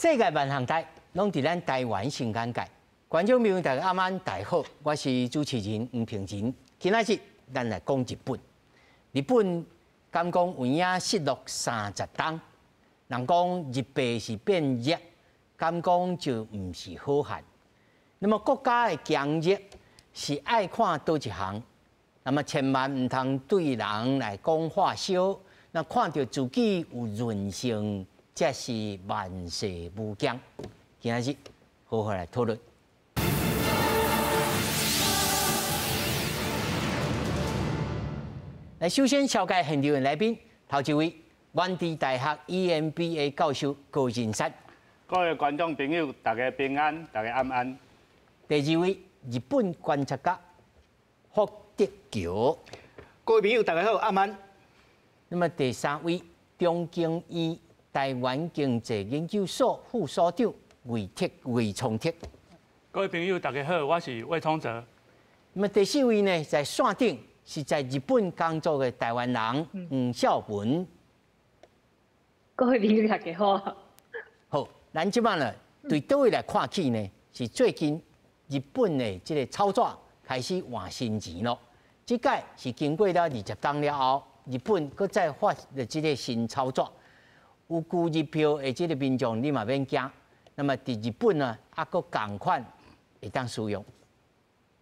世界萬項台攏佇咱台灣新簡介。觀眾朋友大家暗安，大家好，我是主持人黃平仁。今仔日咱來講日本。日本敢講有影失落30冬，人講日幣是變弱，敢講就毋是好漢。那麼國家的強弱是愛看佗一項，那麼千萬毋通對人來講話燒。那看著自己有韌性，才是萬世無疆。今仔日好好來討論。來，首先紹介現場的來賓，頭一位，元智大學 EMBA 教授高仁山。各位觀眾朋友，大家平安，大家暗安。第二位，日本觀察家福德橋。各位朋友，大家好，暗安。那麼第三位，中經院台灣經濟研究所副所長魏聰哲。各位朋友，大家好，我是魏聰哲。那麼第四位呢，在線頂是在日本工作的台灣人黃孝文。各位朋友，大家好。好，咱這擺呢，對佗位來看起呢，是最近日本的這个鈔紙開始換新錢咯。這擺是經過了20冬了後，日本閣再發了這个新鈔紙。有舊日票的這个民眾，你嘛免驚。那麼佇日本呢，猶閣仝款會當使用。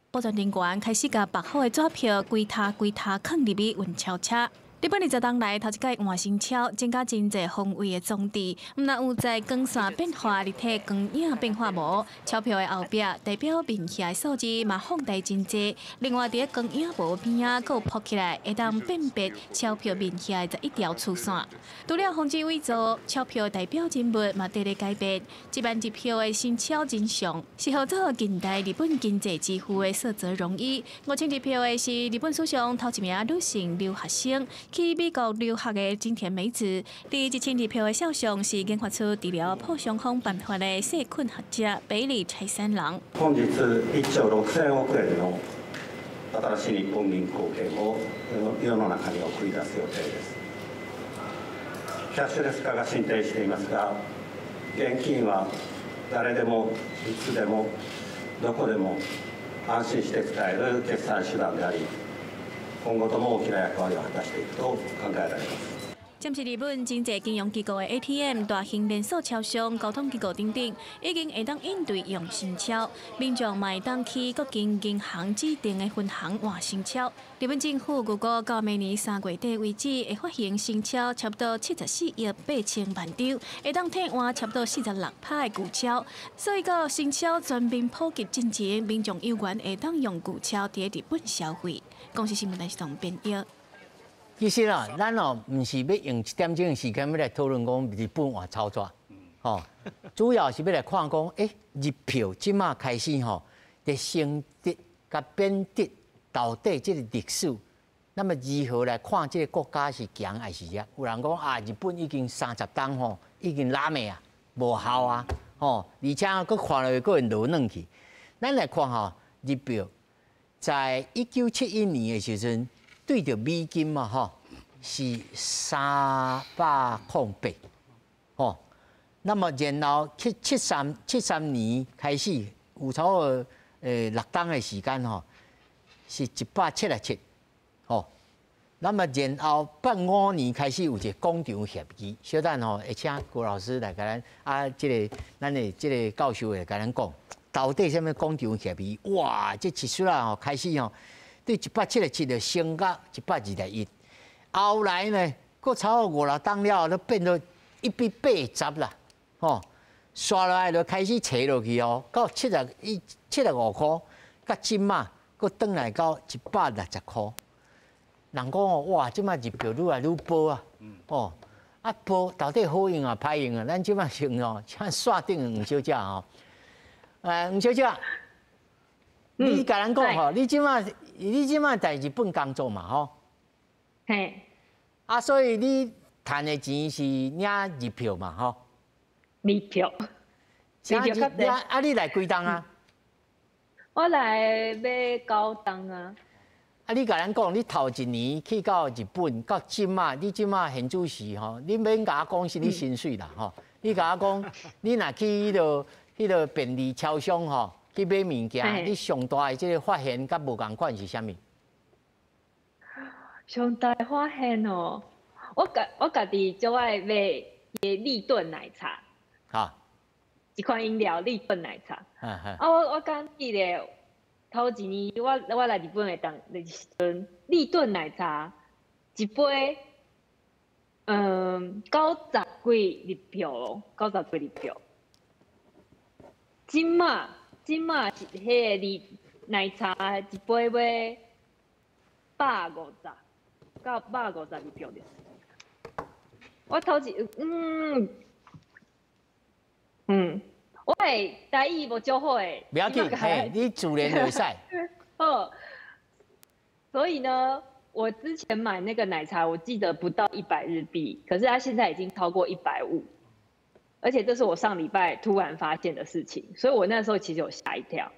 保全人員開始共縛好的紙票，規沓規沓囥入去運鈔車。日本20冬來頭一擺換新鈔，增加真濟方位的裝置，毋但有在光線變化、立體光影變化無，鈔票的後壁代表面額的數字嘛放大真濟。另外，佇咧光影無邊仔，閣有曝起來，會當辨別鈔票面額的11條曲線。除了防止偽造，鈔票代表人物嘛佇咧改變。這版日票的新鈔真相是號做近代日本經濟之父的澀澤龍一。5000日票的是日本史上頭一名女性留學生。去美國留學的真田美子，佇1000日票的肖像是研發出治療破傷風辦法的細菌學者北里柴三郎。本日1兆6000億円の新しい日本銀行券を世の中に送り出す予定です。キャッシュレス化が進展していますが、現金は誰でもいつでもどこでも安心して使える決済手段であり、今後とも大きな役割を果たしていくと考えられます。暫時日本真濟金融機構的 ATM、大型連鎖超商、交通機構等等，已經會當應對用新鈔，民眾嘛會當去各間銀行指定的分行換新鈔。日本政府預估到明年3月底為止，會發行新鈔差不多74億8千萬張，會當替換差不多46%的舊鈔。所以到新鈔全面普及進前，民眾猶原會當用舊鈔佇日本消費。公視新聞台是編譯。其實啊，咱哦毋是欲用一點鐘的時間欲來討論講日本換鈔紙，吼，主要是欲來看講，日票這馬開始吼，佇升值佮貶值到底這个歷史，那麼如何來看這个國家是強還是弱？有人講啊，日本已經30冬吼，已經拉咩啊，無效啊，吼，而且閣看落去閣會落軟去。咱來看吼，日票在1971年的時陣，對著美金嘛吼，是308，吼。那麼然後73年開始，有差不多6冬的時間吼，是177，吼。那麼然後85年開始有一個廣場協議，小等吼會請郭老師來共咱啊，這个咱的這个教授會共咱講，到底啥物廣場協議？哇，這一出來吼開始吼。對177就升到121，後來呢，閣差不多五六冬了後，都變做1比80啦，吼，刷落來就開始斜落去哦，到71、75箍，到這馬閣轉來到160箍。人講哦，哇，這馬日票愈來愈薄啊，哦，啊薄到底好用啊，歹用啊？咱這馬先哦，請線頂的黃小姐吼，黃小姐，你共咱講吼，你這馬在日本工作嘛吼？嘿。啊，所以你趁的錢是領日票嘛吼？日票。日票較濟。啊，你來幾冬啊？我來欲9冬啊。啊，你共咱講，你頭一年去到日本，到這馬，你這馬現主時吼，你免共我講是你薪水啦吼，你共我講，你若去彼個便利超商吼，去買物件，你上大的這個發現佮無仝款是啥物？上大發現哦，我家己就愛買彼個立頓奶茶。一款飲料，立頓奶茶。啊，我敢記得頭一年我來日本的當時陣，立頓奶茶一杯，90幾日票咯，90幾日票。這馬是彼個日奶茶一杯欲150到150日票です。我頭一我的台語無足好的，不要緊，嘿，你自然就會使。好，所以呢，我之前買那個奶茶，我記得不到100日幣，可是它現在已經超過150，而且這是我上禮拜突然發現的事情，所以我那時候其實有嚇一跳。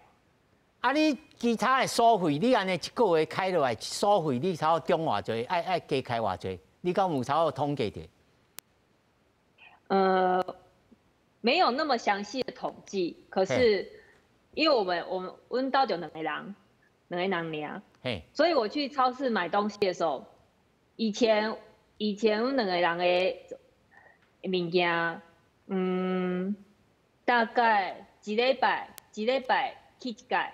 啊，你其他的所費，你按呢一個月開落來，所費你差不多漲偌濟，愛加開偌濟？你敢有差不多統計著？沒有那麼詳細的統計，可是因為我們阮兜就兩個人，兩個人爾，所以我去超市買東西的時候，以前阮兩個人的物件，大概一禮拜去一擺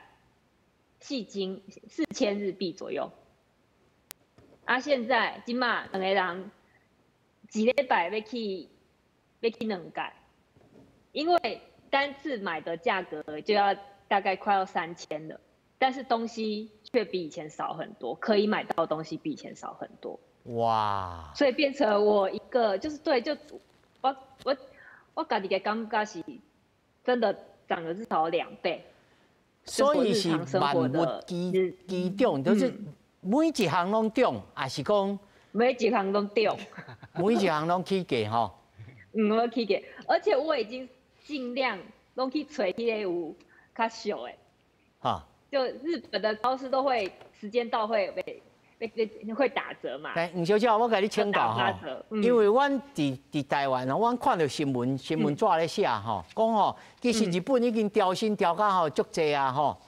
，4000日幣左右。啊，現在這馬兩個人一禮拜欲去兩擺。因為單次買的價格就要大概快要3000了，但是東西卻比以前少很多，可以買到的東西比以前少很多。哇！所以變成我一個就是對，就我家己的感覺是真的漲了至少2倍。所以是萬物齊漲，就是每一項攏漲，還是講每一項攏漲，每一項攏起價吼。嗯，我起價，而且我已經盡量攏去揣彼個有較俗的。就日本的超市都會時間到會被會打折嘛。來，吳小姐，我共你請教吼，因為阮佇台灣吼，阮看著新聞紙咧寫吼，講吼，其實日本已經調薪調甲吼足濟啊吼。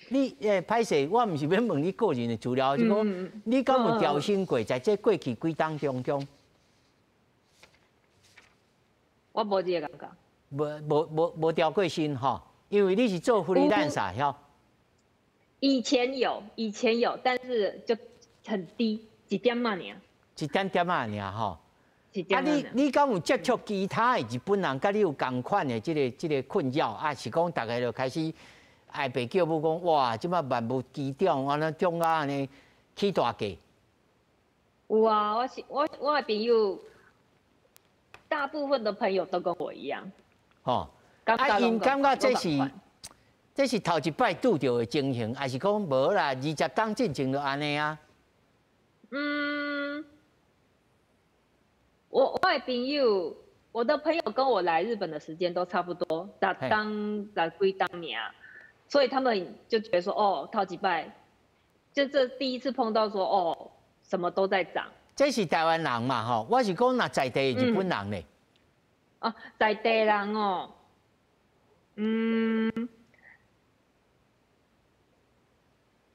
你歹勢，我毋是欲問你個人的資料，就講你敢有調薪過？在這過去幾冬當中？我無這個感覺。無調過薪吼，因為你是做 freelancer 曉？以前有，以前有，但是就很低，一點仔爾。一點點仔爾吼。啊，你敢有接觸其他的日本人，佮你有仝款的這個困擾？啊，是講逐家就開始哀爸叫母講，哇，這馬萬物齊漲，按呢漲啊按呢起大價。有啊，我是我我的朋友，大部分的朋友都跟我一樣。吼，啊，𪜶感覺這是頭一擺拄著的情形，還是講無啦？20冬進前就按呢啊？嗯，我的朋友，我的朋友跟我來日本的時間都差不多，10冬10幾冬爾，所以他們就覺得說，哦，頭一擺，就這第一次碰到說，哦，什麼都在漲。這是台灣人嘛？吼，我是講若在地日本人呢？哦，在地人哦，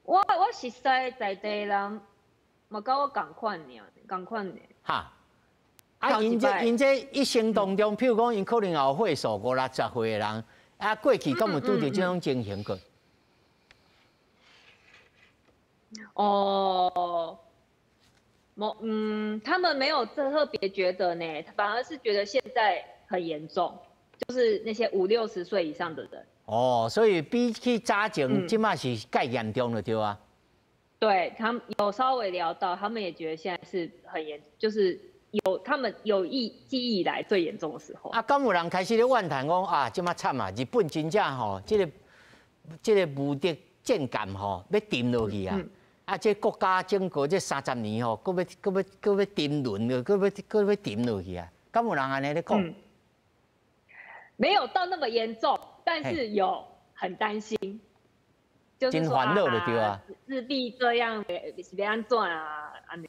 我熟似在地人，嘛佮我仝款爾，仝款的。哈，啊，𪜶這一生當中，譬如講，𪜶可能也有歲數五六十歲的人，啊，過去敢有拄著這種情形過？哦，沒，他們沒有特別覺得呢，反而是覺得現在很嚴重，就是那些五六十歲以上的人。哦，所以比起早前，這馬是蓋嚴重了，對啊。對，他們有稍微聊到，他們也覺得現在是很嚴，就是有他們有記憶以來最嚴重的時候。啊，敢有人開始咧怨嘆講啊，這馬慘啊，日本真正吼，這個無敵戰艦吼，欲沉落去啊！啊，這國家經過這30年吼，閣欲沉淪了，閣欲沉落去啊！敢有人按呢咧講？沒有到那麼嚴重，但是有很擔心，就是說真煩惱就對啊。日幣這樣是欲按怎啊？按呢？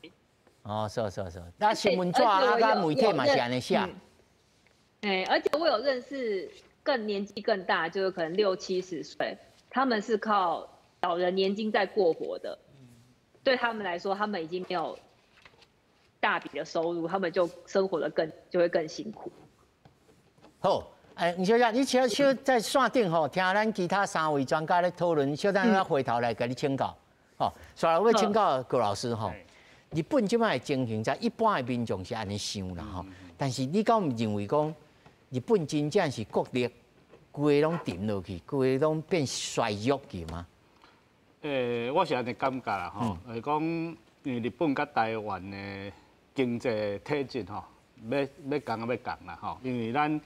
哦，是是是，那新聞紙啊，佮媒體嘛是按呢寫。哎，而且我有认识更年纪更大，就是可能六七十岁，他们是靠老人年金在过活的。对他们来说，他们已经没有大笔的收入，他们就生活的更就會更辛苦。好，哎，吳小姐，你小小在線頂吼，聽咱其他三位專家咧討論，小等下回頭來共你請教。吼，所以我欲請教郭老師吼，日本這擺的情形，在一般的民眾是按呢想啦吼，但是你敢有認為講，日本真正是國力規个攏沉落去，規个攏變衰弱去嗎？我是按呢感覺啦吼，就是講，因為日本佮台灣的經濟體質吼，欲欲仝仔欲仝啦吼，因為咱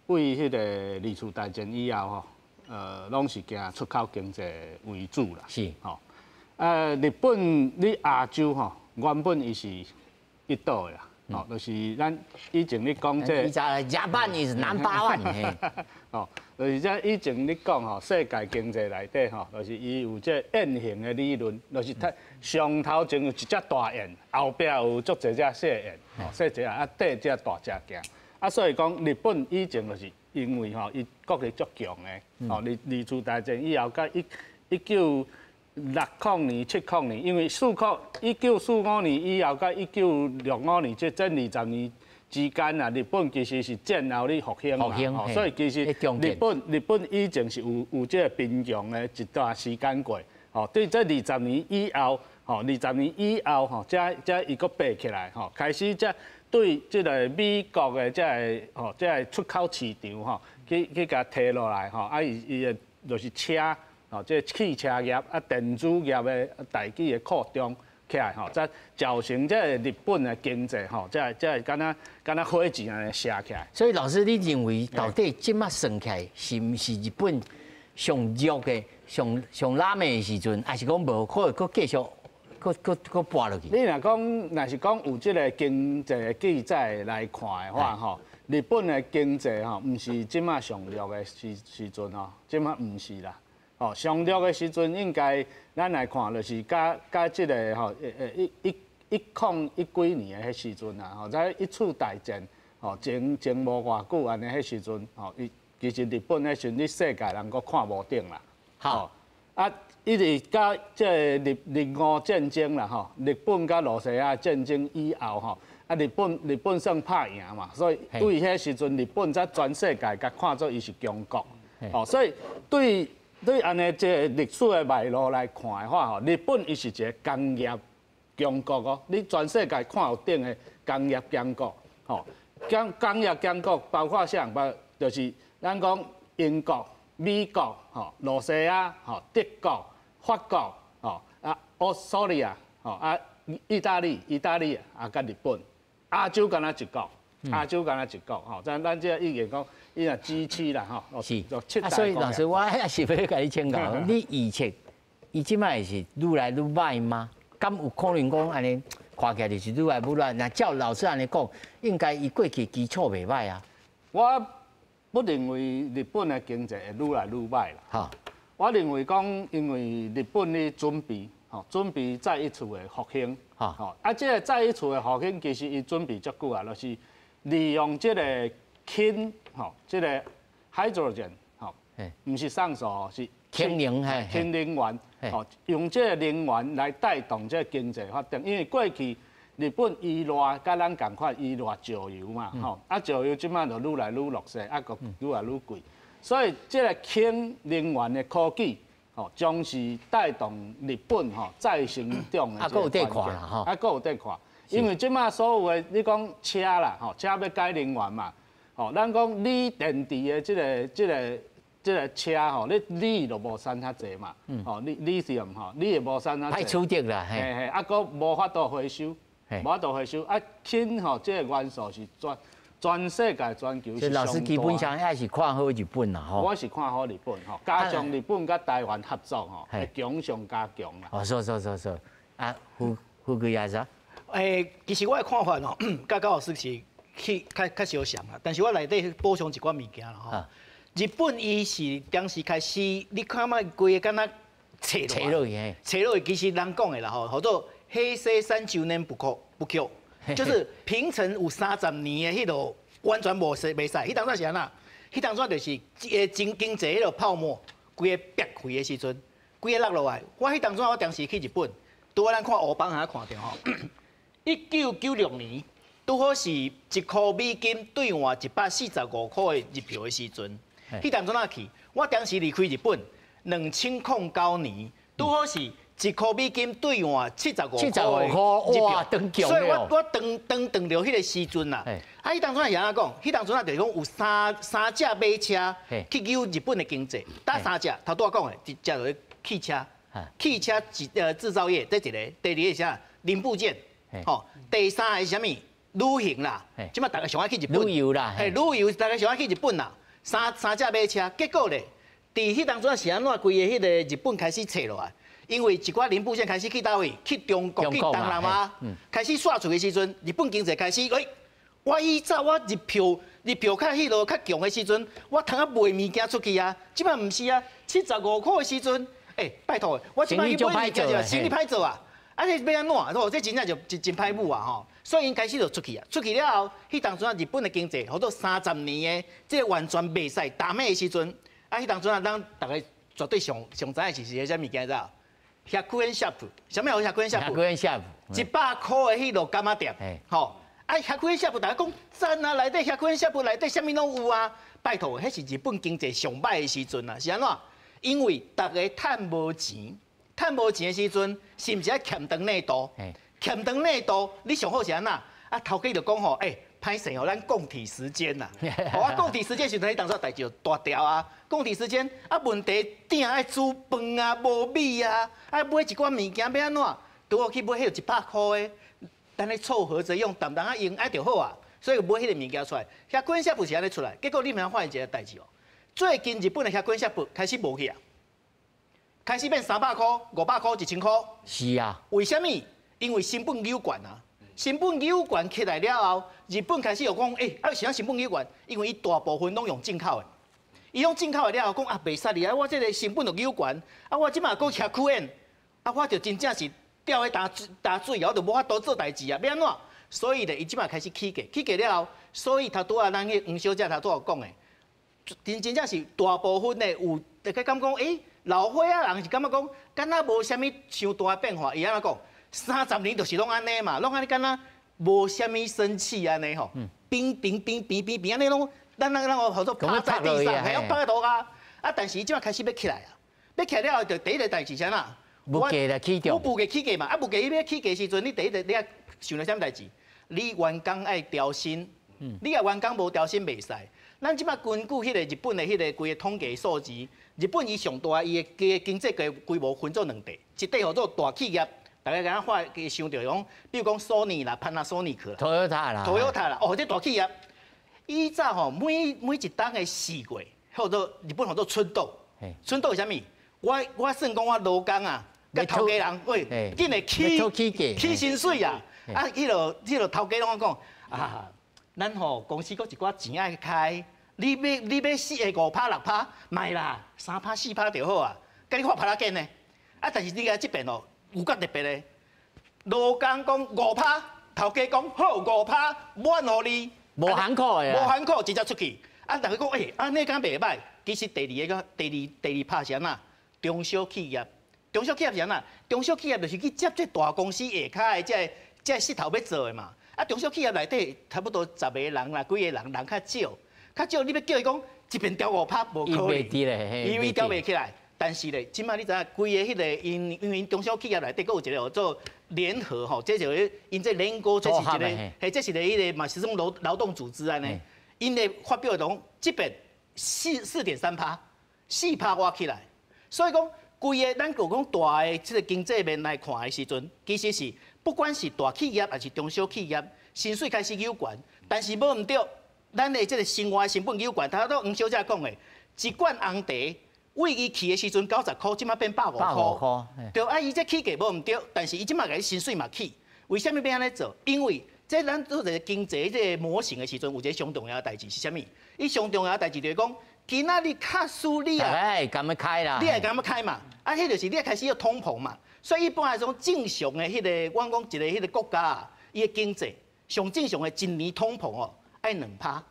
對彼個二次大戰以後吼，攏是行出口經濟為主啦，吼。日本你亞洲吼，原本伊是一島的啦，吼，就是咱以前你講這個， Japan is number one，哦，就是這以前你講吼，世界經濟內底吼，就是伊有這雁形的理論，就是它上頭前有一隻大雁，後壁有足濟隻細雁，吼，細隻啊綴隻大隻行。啊，所以講日本以前就是因為吼，伊國力足強的，吼，二次大戰以後，佮1960年、70年，因為1945年以後，佮1965年這20年之間啊，日本其實是戰後咧復興嘛，所以其實日本以前是有這個貧窮的一段時間過，吼，對這二十年以後，吼，二十年以後，吼，才才伊閣爬起來，吼，開始才對這個美國的這個吼，這個出口市場吼，去共提落來，吼，啊伊伊的就是車。吼，這個汽車業啊，電子業的大舉的擴張起來，吼，才造成這個日本的經濟，吼，才才敢若敢若火箭按呢射起來。所以老師，你認為到底這馬算起來，是毋是日本上弱的、上上拉尾的時陣，還是講無可能閣繼續閣閣閣跋落去？你若講，若是講有這個經濟記載來看的話，吼，日本的經濟吼，毋是這馬上弱的時時陣吼，這馬毋是啦。哦，上弱的時陣應該咱來看，就是佮佮這個吼，一一空一幾年的彼時陣啊，吼，在一次大戰吼前前無偌久按呢彼時陣，吼，伊其實日本彼時陣，你世界人閣看無頂啦。好，啊，一直到這個日日俄戰爭啦，吼，日本佮羅西亞戰爭以後，吼，啊，日本算拍贏嘛，所以對彼時陣日本才全世界共看做伊是強國，哦，所以對。對按呢這個歷史的脈絡來看的話，吼，日本伊是一個工業強國哦。你全世界看有頂的工業強國，吼，工業強國包括啥？包就是咱講英國、美國、吼、羅西亞、吼、德國、法國、吼啊，澳蘇利亞、吼啊，意大利、意大利啊，佮日本，亞洲敢若一國，亞洲敢若一國，吼，咱咱這已經講。伊若支持啦，吼，是，啊，所以老師，我也是欲共你請教，你預測伊這擺是愈來愈䆀嗎？敢有可能講按呢看起來就是愈來愈爛？若照老師按呢講，應該伊過去基礎袂䆀啊。我不認為日本的經濟會愈來愈䆀啦。我認為講，因為日本咧準備，吼，準備再一次的復興，吼，啊，這個再一次的復興，其實伊準備足久啊，就是利用這個氫。吼，這個 hydrogen 吼，毋是上數，是氫能，氫能源，吼，用這個能源來帶動這個經濟發展。因為過去日本依賴佮咱仝款依賴石油嘛，吼，啊石油這擺就愈來愈落勢，啊閣愈來愈貴，所以這個氫能源的科技，吼，將是帶動日本吼再成長的。啊，閣有得看啦，吼，啊，閣有得看，因為這擺所有的你講車啦，吼，車欲改能源嘛。吼，咱講鋰電池的這個車吼，你鋰就無產遐濟嘛，吼，鋰鋰是毋吼，鋰會無產遐濟。歹取得啦，嘿嘿，啊，閣無法度回收，無法度回收，啊，氫吼，這個元素是全世界全球是老師基本上也是看好日本啦，吼。我是看好日本吼，加上日本佮台灣合作吼，會強上加強啦。哦，說說說說，啊，富富貴也是。欸，其實我的看法吼，佮高老師是去較較相像啦，但是我內底補充一寡物件啦吼。日本伊是當時開始，你看覓規个敢若斜落去，斜落去，其實人講的啦吼，叫做平成三十年不況不況，就是平成有三十年的彼個完全無使袂使。彼當陣是按怎？彼當陣就是一個經濟彼個泡沫，規个煏開的時陣，規个落落來。我彼當陣我當時去日本，拄仔咱看烏邦下看著吼，1996年拄好是1箍美金兌換145箍的日票的時陣，彼當陣仔去，我當時離開日本2009年，拄好是1箍美金兌換七十五 75箍，哇，當強。所以我當著彼個時陣啦。啊，彼當陣是按怎講？彼當陣啊，就是講有三隻馬車去救日本的經濟，佗三隻？頭拄仔講的，一隻就是汽車，汽車製造業，這一個；第二個是啥？零部件，吼。第三個是啥物？旅行啦，這馬逐家上愛去日本。旅遊啦，嘿，旅遊，逐家上愛去日本啦。三隻馬車，結果咧，佇彼當陣是按怎？規个彼個日本開始切落來。因為一寡零部件開始去佗位？去中國、去東南亞，開始煞出的時陣，日本經濟開始，喂，我以早我日票較彼落較強的時陣，我通啊賣物件出去啊，這擺毋是啊，七十五箍的時陣，欸，拜託，我這擺去買物件就生意歹做啊，啊，這欲按怎？哦，這真正就真歹舞啊吼，所以𪜶開始就出去啊，出去了後，彼當陣啊，日本的經濟好多30年的這個完全袂使打咩的時陣，啊，彼當陣啊，咱逐家絕對上上知的是啥物件知無？百円ショップ，啥物叫百円ショップ？百円ショップ，100箍的彼落柑仔店，吼，啊，百円ショップ，大家講讚啊，內底百円ショップ內底啥物攏有啊。拜託，彼是日本經濟上歹的時陣啊，是按怎？因為逐家趁無錢，趁無錢的時陣，是毋是愛欠長內度？欠長內度，你上好是按怎？啊，頭家就講吼，欸，歹勢吼，咱共體時艱啦。吼啊，共體時艱時陣，彼當陣代誌就大條啊。共體時艱啊，問題鼎愛煮飯啊，無米啊，啊買一寡物件欲按怎？拄好去買彼個100箍的，咱咧湊合著用，淡淡仔用愛就好啊。所以買彼個物件出來，百円ショップ是按呢出來。結果你毋通發現一個代誌哦，最近日本的百円ショップ開始無去啊，開始變300箍、500箍、1000箍。是啊。為啥物？因為成本有懸啊。成本有懸起來了後，日本開始又講，欸，啊是按怎成本有懸？因為伊大部分攏用進口的，伊用進口的了後講啊，袂使哩啊，我這個成本就有懸，啊，我這馬閣百円，啊，我就真正是釣彼焦水啊，我就無法度做代誌啊，欲按怎？所以咧，伊這馬開始起價，起價了後，所以頭拄仔咱彼黃小姐頭拄仔講的，真正是大部分的有，大家感覺講，欸，老歲仔人是感覺講，敢若無啥物傷大的變化，伊按怎講？30年就是攏按呢嘛，攏按呢敢若無啥物生氣按呢吼，冰冰冰冰冰冰按呢攏，咱我號做趴在地上，還要趴在塗跤。啊，但是伊這馬開始欲起來啊，欲起來了後，就第一個代誌啥啦？物價來起漲。我物價起價嘛，啊，物價欲起價時陣，你第一個你愛想著啥物代誌？你員工愛調薪，你若員工無調薪袂使。咱這馬根據彼個日本的彼個規個統計數字，日本伊上大伊的經濟規模分做兩塊，一塊號做大企業。大家敢若看想著講，比如講索尼啦、潘納索尼克啦、 Toyota 啦、 Toyota 啦，哦，這大企業，以早吼每一冬的四月，號做日本號做春鬥，春鬥是啥物？我算講我勞工啊，佮頭家人，喂，緊會起起薪水啊！啊，彼落頭家攏講啊，咱吼公司閣一寡錢愛開，你欲4個5趴6趴，莫啦，3趴4趴就好啊，共你發拍仔緊呢？啊，但是你共這邊哦，有夠特別的，勞工講五趴，頭家講好五趴，免予你，無含苦的，無含苦直接出去。啊，逐家講，欸，按呢敢袂䆀？其實第二个，第二拍是按怎？中小企業，中小企業是按怎？中小企業就是去接這大公司下跤的這個勢頭欲做的嘛。啊，中小企業內底差不多10個人啦，幾個人，人較少，較少你欲叫伊講一遍調五趴，無可能，伊調袂起來。但是咧，這馬你知影，規个彼个𪜶因為中小企業內底閣有一個叫做聯合吼，這就是𪜶這連合，這是一個，嘿，這是個彼個嘛是種勞動組織按呢。𪜶咧發表講，這邊4.3趴，4趴外起來。所以講，規個咱就講大的這個經濟面來看的時陣，其實是不管是大企業還是中小企業，薪水開始有懸，但是無毋對，咱的這個生活成本有懸。頭拄黃小姐講的，一罐紅茶，位伊去的時陣90箍，這馬變百五箍。對，啊，伊這起價無毋對，但是伊這馬共你薪水嘛起。為啥物欲按呢做？因為這咱做一個經濟這個模型的時陣，有一個上重要的代誌是啥物？伊上重要的代誌就是講，今仔日假使你啊，會共開啦，你會共開嘛？啊，彼就是你開始要通膨嘛。所以一般來講，正常的彼個，我講一個彼個國家啊，伊的經濟上正常的一年通膨哦，愛2趴。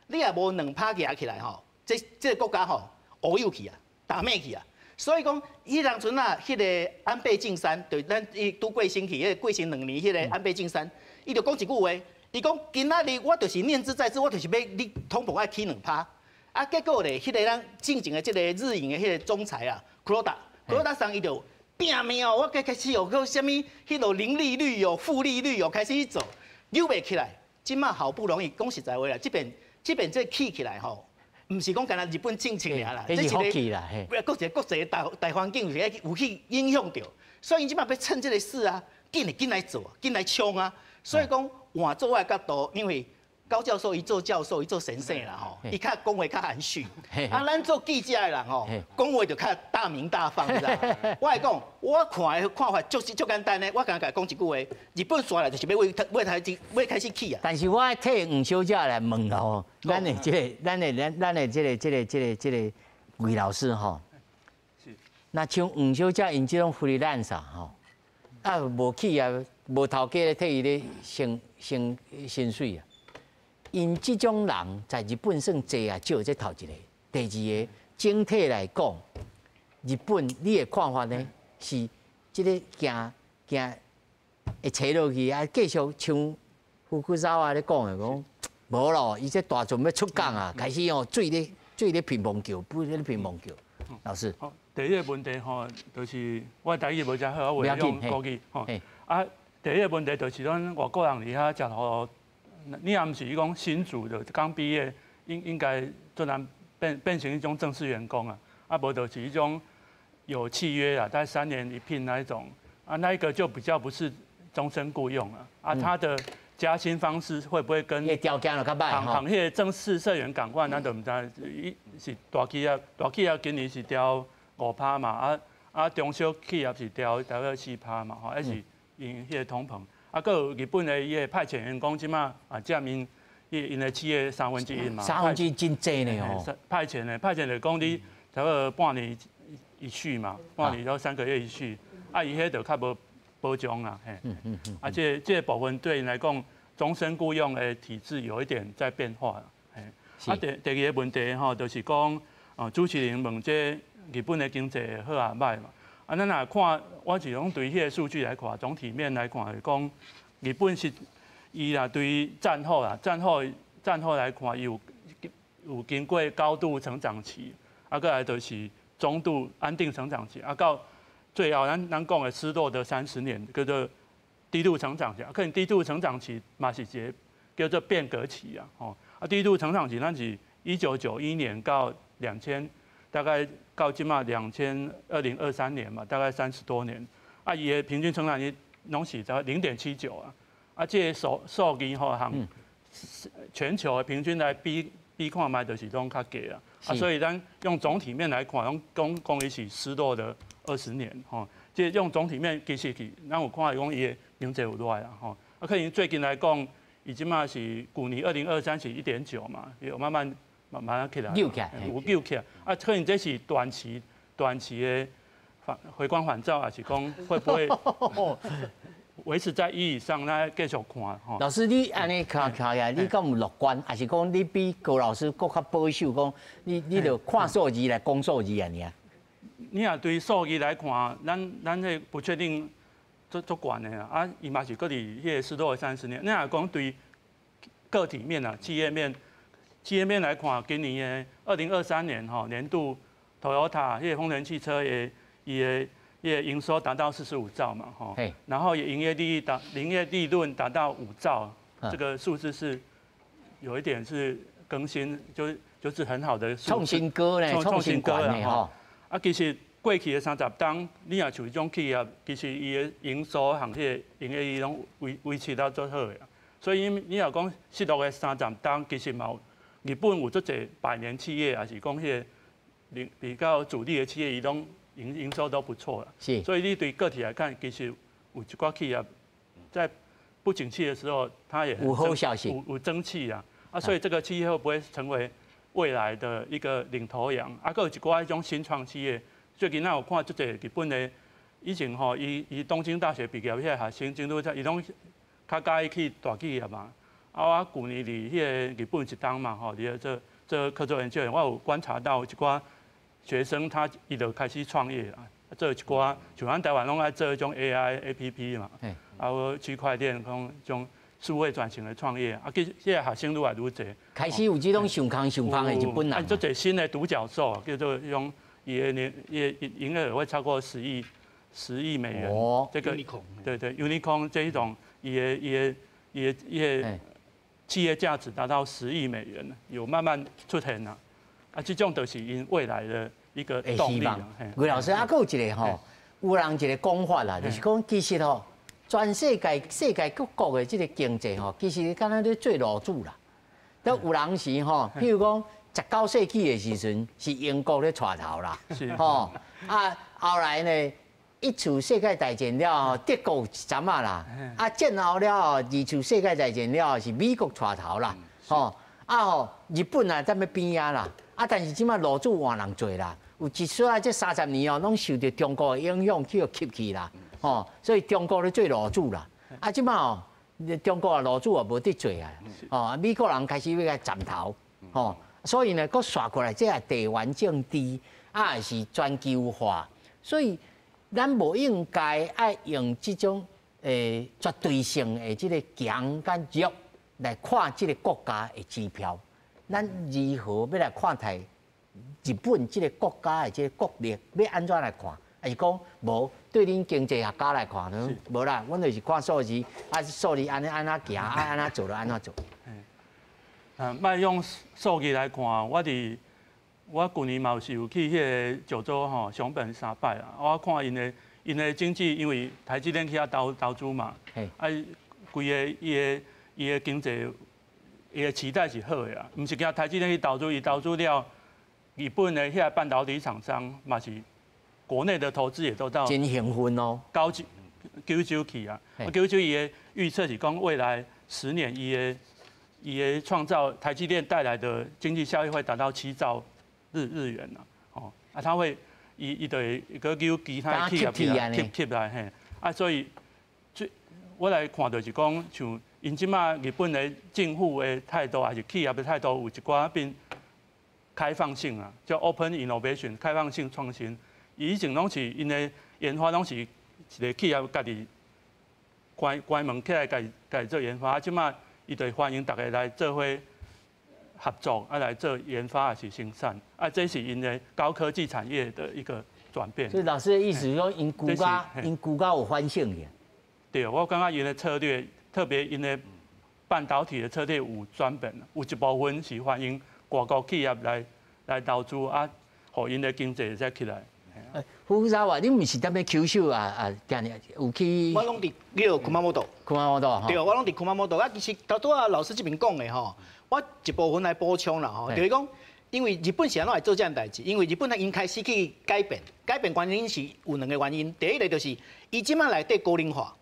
你若無兩趴舉起來吼，這個國家吼烏有去啊，打咩去啊？所以講，彼當陣啊，彼個安倍晉三，對咱伊拄過身去，彼個過身2年，彼個安倍晉三，伊就講一句話，伊講今仔日我就是念茲在茲，我就是欲你通膨愛起兩趴。啊，結果咧，彼個咱進前的這個日銀的彼個總裁啊，黒田，黒田桑伊就拼命哦，我開始哦，閣啥物彼個零利率哦、負利率哦，開始做，扭袂起來。這馬好不容易講實在話啦，這邊這起起來吼，毋是講干焦日本政策爾啦，這是福氣啦，嘿。國際國際大環境有去影響著，所以𪜶這馬欲趁這個勢啊，緊來緊來做，緊來衝啊。所以講換做我的角度，因為高教授伊做教授，伊做先生啦吼，伊較講話較含蓄。啊，咱做記者的人吼，講話就較大鳴大放，你知無？我會講，我看的看法就是足簡單的，我敢共講一句話：日本紲來就是欲欲開始起啊。但是我替黃小姐來問吼，咱的這個魏老師吼，那像黃小姐𪜶這種 freelance 吼，啊無企業無頭家咧替伊咧薪薪薪水啊。𪜶這種人在日本算濟抑少，這頭一個。第二個，整體來講，日本你的看法呢？是這个行行會切落去啊，繼續像福古澤啊咧講的講，無咯，伊這大船欲出港啊，開始哦水咧乒乓球，不咧乒乓球。老師，好，第一個問題吼，就是我台語無遮好，我會用國語吼。啊，第一個問題就是咱外國人佇遐食予。你也毋是講新卒的，剛畢業應該足難變成一種正式員工啊，啊無就是一種有契約啊，大概3年一聘那一種，啊那一個就比較不是終身僱傭啊，啊他的加薪方式會不會跟條件就較歹行業正式社員仝款，咱就毋知，伊是大企業，大企業今年是調5趴嘛，啊中小企業是調大概4趴嘛，吼，還是因彼個通膨。啊，閣有日本的伊个派遣員工，這馬啊佔𪜶𪜶的企業三分之一嘛。三分之一真濟呢吼。派遣的，派遣就講你差不多半年一續嘛，半年到3個月一續，啊，伊彼就較無保障啦，嘿。啊，這個部分對𪜶來講，終身僱傭的體制有一點在變化，嘿。啊，第二個問題吼，就是講，哦，主持人問這日本的經濟好抑䆀嘛？啊，咱若看，我是講對彼个數據來看，總體面來看，是講日本是伊若對戰後啊，戰後來看，伊有經過高度成長期，啊，閣來就是中度安定成長期，啊，到最後咱講的失落的30年，叫做低度成長期，可能低度成長期嘛是一个叫做變革期啊，吼，啊，低度成長期咱是1991年到兩千，大概到這馬2023年嘛，大概30多年，啊，伊的平均成長率攏是在0.79啊，啊，這个數字吼，和全球的平均來比比看覓，就是攏較低啊，啊，所以咱用總體面來看，攏講講伊是失落的20年吼，這用總體面其實去，咱有看講伊的經濟有落來啊，吼，啊，可能最近來講，伊這馬是舊年2023是1.9嘛，有慢慢慢慢起來，扭起來，有扭起來，啊，可能這是短期的反回光返照，還是講會不會維持在一以上？那繼續看吼。老師，你按呢看看起來，你敢有樂觀？還是講你比高老師閣較保守？講你就看數字來講數字啊？爾？你若對數字來看，咱彼不確定足足懸的啊！啊，伊嘛是閣佇彼个失落的三十年。你若講對個體面啊，企業面。企業面來看，今年的2023年吼年度，Toyota 彼个豐田汽車的伊的伊的營收達到45兆嘛吼，然後營業利潤達到5兆，這個數字是有一點是更新，就是很好的創新高咧，創新高咧吼。啊，其實過去的30冬，你若像這種企業，其實伊的營收和彼个營業利攏維持到足好的。所以你若講失落的三十冬，其實嘛有。日本有足濟百年企業，抑是講彼个比較主力的企業，伊攏營收都不錯啦。所以你對個體來看，其實有一寡企業在不景氣的時候，它也有好消息，有爭氣啊。啊，所以這個企業會不會成為未來的一個領頭羊？啊，閣有一寡彼種新創企業，最近咱有看足濟日本的，以前吼，伊東京大學畢業彼个學生，真拄則伊攏較佮意去大企業嘛。啊，我舊年佇彼个日本一冬嘛，吼，佇咧做做客座研究員，我有觀察到一寡學生，他伊就開始創業啦，做一寡像咱台灣攏愛做彼種 AI APP 嘛，啊，有區塊鏈講種數位轉型的創業，啊，其實這个學生愈來愈濟，開始有這種想空想芳的日本人。啊，足濟新的獨角獸，叫做彼種伊的年伊的營業額會超過10億美元。哦，這個對對，Unicorn 這一種，伊的伊的伊的伊的企業價值達到十億美元，有慢慢出現啦。啊，這種就是𪜶未來的一個動力。魏老師，啊，閣有一個吼，有人一個講法啦，就是講其實吼，全世界世界各國的這個經濟吼，其實敢若咧做爐主啦。都有人時吼，譬如講19世紀的時陣，是英國咧帶頭啦，吼啊，後來呢，一次世界大戰了後，德國有一陣仔啦，啊，戰後了後，二次世界大戰了後是美國帶頭啦，吼啊吼，日本啊踮咧邊仔啦，啊，但是這擺爐主換人做啦，有一撮啊，這30年哦，攏受著中國的影響去予吸去啦，吼，所以中國咧做爐主啦，啊，這擺哦，中國啊爐主也無得做啊，哦，美國人開始欲共佔頭，吼，所以呢，閣煞過來，這個地緣政治啊，是全球化，所以咱無應該愛用這種絕對性的這個強佮弱來看這個國家的指標。咱如何欲來看待日本這個國家的這個國力，欲按怎來看？還是講無對恁經濟學家來看呢？無啦，阮就是看數字，啊數字按呢按怎行，啊按怎做就按怎做。嗯，莫用數字來看，我佇我舊年嘛是有去彼个九州吼，熊本三擺啊。我看𪜶的經濟，因為台積電去遐投資嘛，啊，規个伊的經濟，伊的期待是好的啊。毋是驚台積電去投資，伊投資了，日本的遐半導體廠商嘛是國內的投資也都到真興奮哦，高九州去啊。九州伊的預測是講未來10年伊的創造台積電帶來的經濟效益會達到7兆日元啊，哦，啊，他會伊伊就會閣叫其他企業吸吸來嘿，啊，所以最我來看就是講，像𪜶這馬日本的政府的態度，還是企業的態度，有一寡變開放性啊，叫 open innovation，開放性創新。以前攏是𪜶的研發攏是一個企業家己關關門起來，家己家己做研發，啊，這馬伊就歡迎大家來做伙合作，啊來做研發還是生產，啊，這是𪜶的高科技產業的一個轉變。所以老師的意思是說，𪜶舊甲𪜶舊甲有反省的。對，我感覺𪜶的策略，特別𪜶的半導體的策略有轉變，有一部分是歡迎外國企業來投資，啊，予𪜶的經濟會使起來。胡沙話，你毋是踮咧九州啊啊，定定有去？我攏佇叫熊本。熊本。對，我攏佇熊本。啊，其實頭拄仔老師這邊講的吼，我一部分來補充啦吼，就是講，因為日本是按怎會做這樣代誌？因為日本𪜶開始去改變，改變原因是有兩個原因。第一個就是，伊這馬內底高齡化，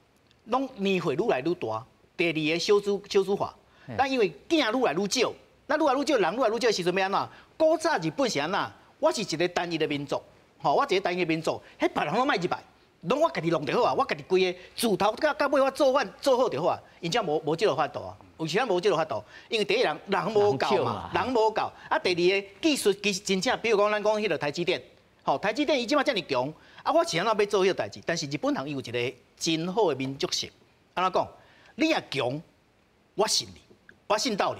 攏年歲愈來愈大。第二个少子少子化，但因為囝愈來愈少，那愈來愈少人愈來愈少的時陣欲按怎？古早日本是按怎？我是一個單一的民族。吼，我一個單一的民族，彼別人攏莫入來，攏我家己弄就好啊，我家己規个自頭到到尾我做飯做好就好啊。𪜶遮無這个法度啊，為啥無這个法度？因為第一人人無夠嘛，人無夠。啊，第二个技術其實真正，比如講咱講彼个台積電，吼，台積電伊這馬遮爾強，啊，我是按怎欲做彼個代誌？但是日本人伊有一個真好的民族性，按怎講？你若強，我信你，我信道理，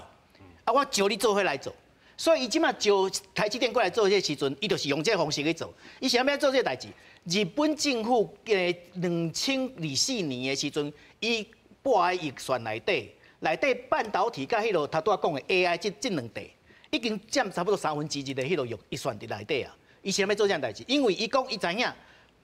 啊，我招你做伙來做。所以伊這馬招台積電過來做這个時陣，伊就是用這个方式去做。伊是按怎做這个代誌？日本政府2024年的時陣，伊撥的預算內底，內底半導體佮彼个頭拄仔講的 AI 這兩塊，已經佔差不多1/3的彼个預算佇內底啊。伊是按怎做這樣代誌？因為伊講伊知影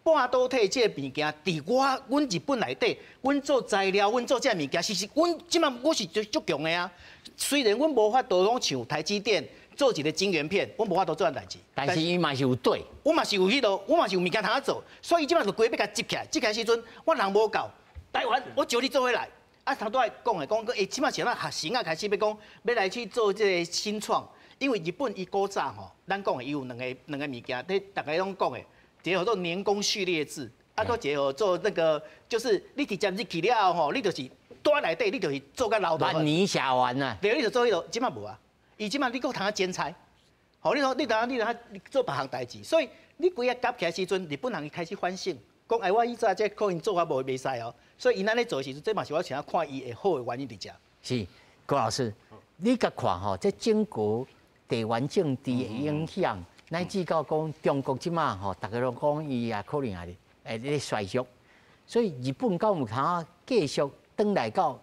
半導體這个物件，佇我阮日本內底，阮做材料，阮做這个物件，其實阮這馬我是足足強的啊。雖然阮無法度講像台積電做一個晶圓片，阮無法度做這代誌，但是伊嘛是有對，我嘛是有彼个，我嘛是有物件通做，所以這馬就規欲共集起來，集起來時陣，我人無夠，台灣我招你做伙來。啊，頭拄仔講的講，欸，這馬是按怎學生啊開始欲講，欲來去做這個新創，因為日本伊古早吼，咱講的伊有兩個物件，咧逐家攏講的，一個叫做年功序列制，啊，閣一個做那個，就是你直接入去了後吼，你就是住內底，你就是做甲老。萬年寫完啊！對，你就做彼落，這馬無啊。伊這馬你閣通啊剪裁，吼，你說你當你當做別項代誌，所以你規个夾起來時陣，日本人伊開始反省，講哎，我以前這可能做法無袂使哦，所以𪜶按呢做的時陣，這嘛是我想看伊會好的原因佇遮。是，郭老師，你共看吼，這整個地緣政治的影響，乃至到講中國這馬吼，逐家攏講伊也可能也會咧衰縮，所以日本敢有通繼續轉來到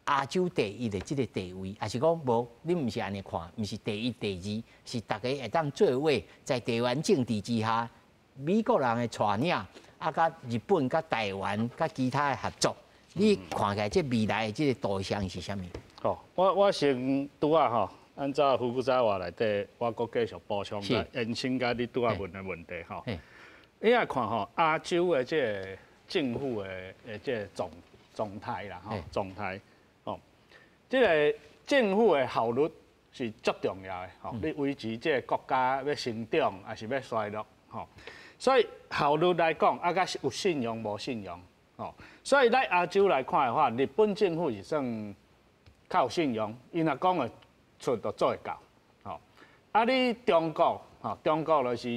亞洲第一的這個地位，抑是講無？你毋是按呢看，毋是第一、第二，是逐家會當做伙在地緣政治之下，美國人的帶領，啊，佮日本、佮台灣、佮其他的合作，你看起來這未來的這個導向是啥物？好，我先拄仔吼，按照福古澤話內底，我閣繼續補充，延伸佮你拄仔問的問題吼。你來看吼，亞洲的這個政府的這個狀態啦，吼，狀態，吼，這個政府的效率是足重要的，吼，你維持這個國家欲成長，抑是欲衰落，吼，所以效率來講，啊，佮有信用無信用，吼，所以咱亞洲來看的話，日本政府是算較有信用，伊若講會出就做會到，吼，啊，你中國，吼，中國就是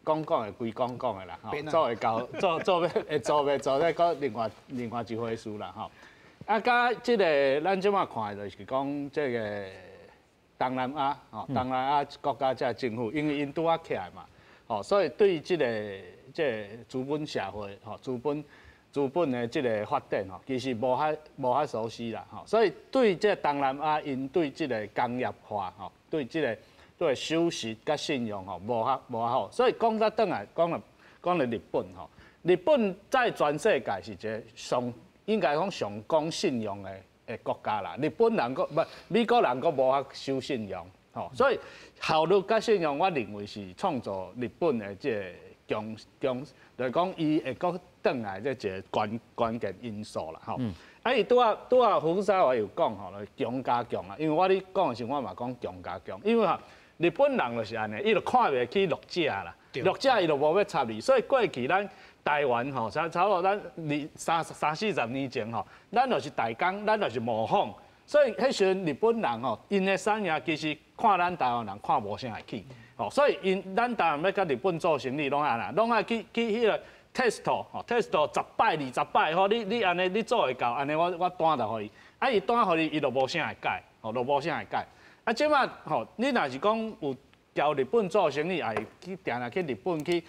講講會歸講講的啦，吼，做會到，做做欲會做袂做，這閣另外一回事啦，吼。啊，佮這個咱這馬看的就是講這個東南亞，吼，東南亞國家這政府，因為𪜶拄仔起來嘛，吼，所以對這個這個資本社會，吼，資本的這個發展，吼，其實無遐熟悉啦，吼，所以對這個東南亞，𪜶對這個工業化，吼，對這個對守時佮信用，吼，無遐好，所以講到轉來講了日本，吼，日本在全世界是一個上應該講上講信用的國家啦。日本人閣無美國人閣無遐守信用，吼，所以效率佮信用，我認為是創造日本的這個強強，就是講伊會閣轉來這一個關鍵因素啦，吼。啊，伊拄仔福沙話有講吼，強加強啊，因為我咧講的時候，我嘛講強加強，因為吼日本人就是按呢，伊就看袂起弱者啦，弱者伊就無欲插你，所以過去咱台灣吼，差不多咱二三三四十年前吼，咱就是代工，咱就是模仿，所以彼時陣日本人吼，𪜶的產業其實看咱台灣人看無啥會起，吼，所以𪜶咱台灣欲佮日本做生意，攏愛按怎，攏愛去彼個 test 吼，test 十擺二十擺，吼，你按呢你做會到，按呢我單就予伊，啊伊單予伊，伊就無啥會改，吼，就無啥會改。啊，這馬吼，你若是講有交日本做生意，也會去定定去日本去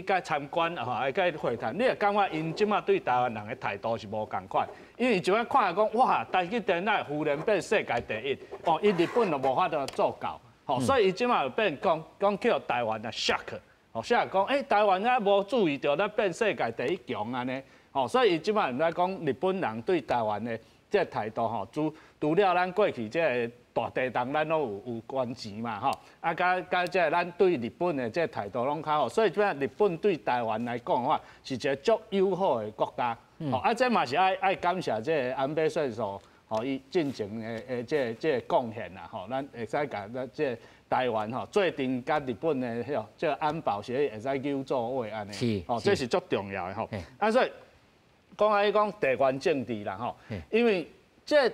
佮參觀，吼，會佮會談，你會感覺𪜶這馬對台灣人的態度是無仝款，因為這馬看講，哇，台積電哪會忽然變世界第一，哦，伊日本就無法度做到，吼，所以伊這馬就變講講叫台灣啊 shock，吼，shock 講，欸，台灣啊無注意著，咱變世界第一強按呢，吼，所以伊這馬毋知講日本人對台灣的這個態度，吼，除了咱過去這個大地動，咱攏有捐錢嘛，吼，啊，佮這個咱對日本的這個態度攏較好，所以這日本對台灣來講的話，是一個足友好的國家，吼，啊，這嘛是愛感謝這個安倍晉三，吼，伊進前的這個貢獻啦，吼，咱會使共咱這個台灣吼，做陣佮日本的彼個這個安保協議會使有做伙按呢，吼，這是足重要的吼。啊，所以講愛講地緣政治啦，吼，因為這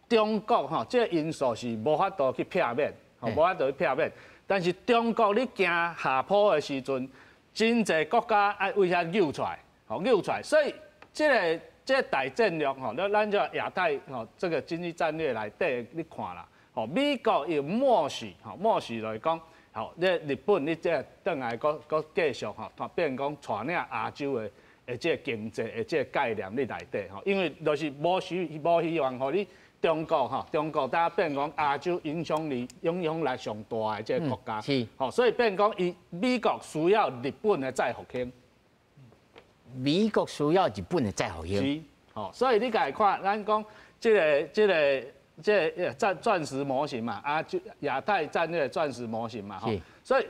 中國吼，這個因素是無法度去避免，吼，無法度去避免。但是中國你行下坡的時陣，真濟國家愛為遐溜出來，吼，溜出來。所以這個大戰略吼，咱這亞太吼這個經濟戰略內底你看啦，吼，美國又默許，吼，默許來講，吼，你日本你這轉來閣閣繼續吼，變講帶領亞洲的這個經濟的這個概念你內底吼，因為就是無希望予你中國吼，中國才變講亞洲影響力上大的這個國家，是，吼，所以變講伊美國需要日本的再復興，美國需要日本的再復興，是，吼，所以你共看，咱講這個鑽石模型嘛，啊，就亞太戰略鑽石模型嘛，吼，所以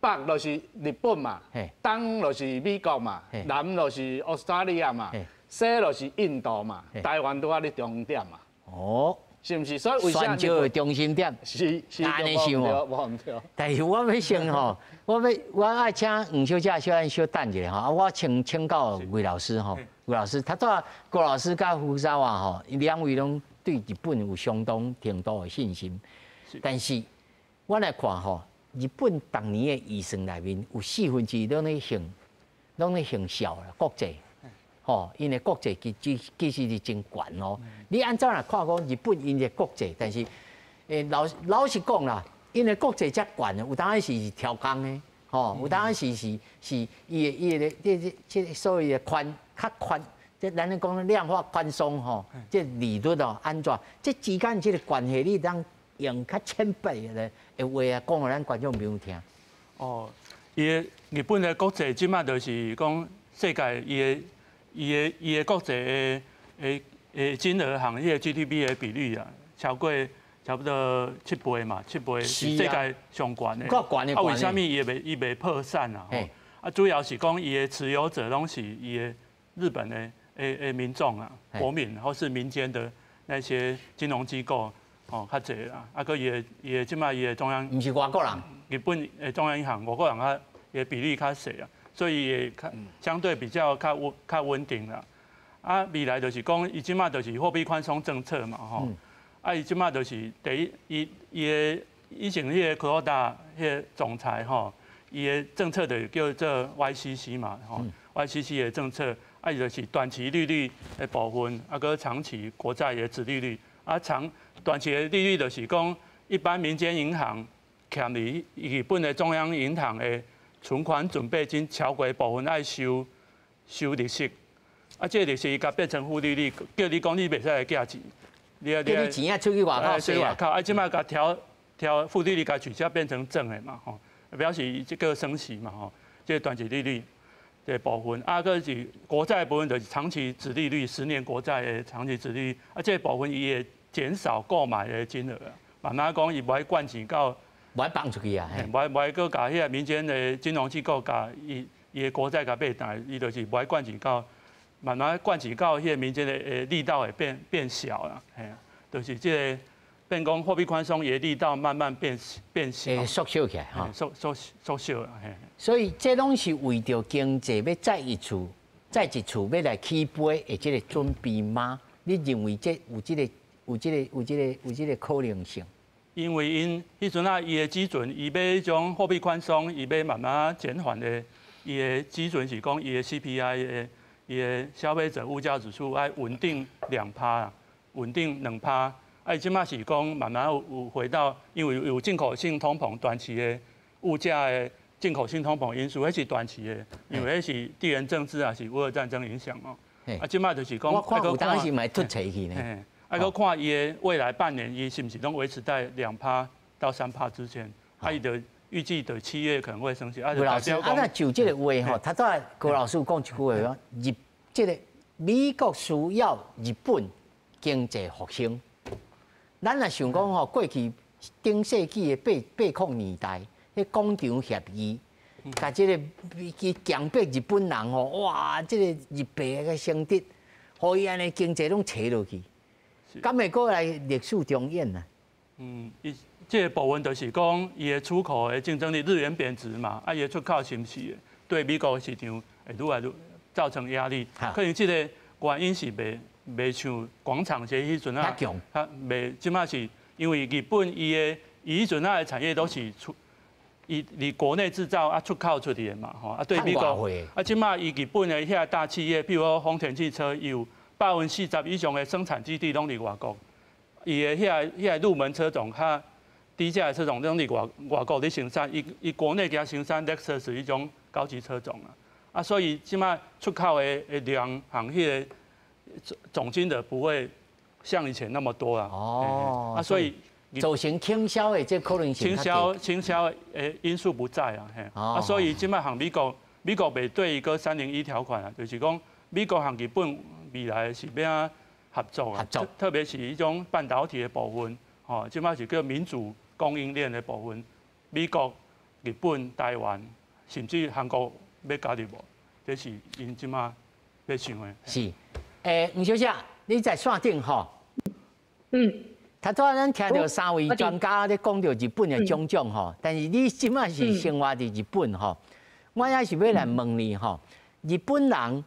北就是日本嘛，東就是美國嘛，南就是澳大利亞嘛，西就是印度嘛，台灣拄仔佇中點嘛。哦，是毋是？所以為啥全球的中心點是按呢想哦。無毋對。但是我欲先吼，我愛請黃小姐小咱小等一下吼，啊，我請教魏老師吼，魏老師，頭拄仔郭老師佮胡沙話吼，兩位攏對日本有相當程度的信心，但是我來看吼，日本逐年的預算內面有1/4攏咧行銷啦，國債，吼，𪜶的國債其實是真懸哦。你按怎來看講日本𪜶的國債？但是，老實講啦，𪜶的國債遮懸，有當時是調工的，吼，有當時是伊的這所謂的寬較寬，這咱咧講量化寬鬆吼，這利率哦按怎？這之間這個關係，你當用較淺白的話啊，講予咱觀眾朋友聽。哦，伊的日本的國債這擺就是講世界伊的國債的金額和彼個 GDP 的比率啊，超過差不多七倍嘛，七倍是世界上懸的。夠懸的。啊，為啥物伊袂破產啊？啊，主要是講伊的持有者攏是伊的日本的民眾啊，國民或是民間的那些金融機構哦，較濟啦。啊，閣伊的這擺伊的中央，毋是外國人，日本的中央銀行外國人較伊的比例較細啊，所以會較相對比較較穩定啦。啊，未來就是講，伊這擺就是貨幣寬鬆政策嘛，吼。啊，伊這擺就是第一，伊的以前彼個黒田彼個總裁吼，伊的政策就叫做 YCC 嘛，吼，YCC 的政策，啊，伊就是短期利率的部分，啊，閣長期國債的殖利率，啊，長短期的利率就是講，一般民間銀行欠佇日本的中央銀行的存款準備金超過部分愛收利息，啊，這個利息伊共變成負利率，叫你講你袂使來寄錢。你啊，你錢啊出去外口，出去外口，啊，這擺共調負利率，共取消變成正的嘛，吼，表示這個升息嘛，吼，這個短期利率的部分，啊，閣是國債部分就是長期殖利率，10年國債的長期殖利率，啊，這個部分伊會減少購買的金額，慢慢講伊無愛灌錢到，無愛放出去啊，無愛閣共彼個民間的金融機構共伊的國債共買轉來，伊就是無愛灌錢到。慢慢灌錢到彼個民間的力道會變小啦，嘿啊，就是這個變講貨幣寬鬆的力道慢慢變小，縮小起來吼，縮小啦，嘿。所以這攏是為著經濟欲再一次欲來起飛的這個準備嗎？你認為這有這個可能性？因為𪜶彼陣啊，伊的基準，伊欲彼種貨幣寬鬆，伊欲慢慢減緩的，伊的基準是講伊的 CPI 的。伊的消費者物價指數愛穩定2趴啊，穩定兩趴。啊，這擺是講慢慢有回到，因為有進口性通膨，短期的物價的進口性通膨因素，彼是短期的，因為彼是地緣政治啊，是烏俄戰爭影響哦。啊，這擺就是講，我看有當時嘛會突起去呢。啊，閣看伊的未來半年，伊是毋是攏維持在2趴到3趴之間？啊，伊就預計到7月可能會升息。吳老師，啊，那就這個話吼，頭拄仔郭老師講一句話講，這個美國需要日本經濟復興。咱若想講吼，過去頂世紀的八八零年代，彼廣場協議，共這個去強迫日本人吼，哇，這個日幣個升值，予伊按呢經濟攏斜落去，敢會閣來歷史重演啊？嗯，伊這個部分就是講伊的出口的競爭力，日元貶值嘛，啊，伊的出口是毋是對美國市場會愈來愈造成壓力？可能這個原因是袂像廣場協議彼陣啊，較袂，這擺是因為日本伊彼陣啊的產業都是出，伊佇國內製造啊出口出去的嘛，吼啊對美國，啊這擺伊日本的遐大企業，比如講豐田汽車，伊有40%以上的生產基地攏佇外國，伊的遐入門車種較低價的車種攏佇外國咧生產，伊國內共生產 Lexus 彼種高級車種啊，啊所以這擺出口的量和彼個總金額不會像以前那麼多啊。哦，啊所以造成傾銷的這可能性傾銷的因素不在啊，嘿，啊所以這擺和美國袂對伊閣301條款啊，就是講美國和日本未來是欲按怎合作啊，合作，特別是彼種半導體的部分，吼，這擺是叫民主供應鏈的部分，美國、日本、台灣，甚至韓國欲加入無？這是𪜶這擺欲想的。是，黃小姐，你在線頂吼？嗯。头拄仔咱听著三位专家咧讲著日本的种种吼，但是你这马是生活佇日本吼，我也是欲来问你吼，日本人，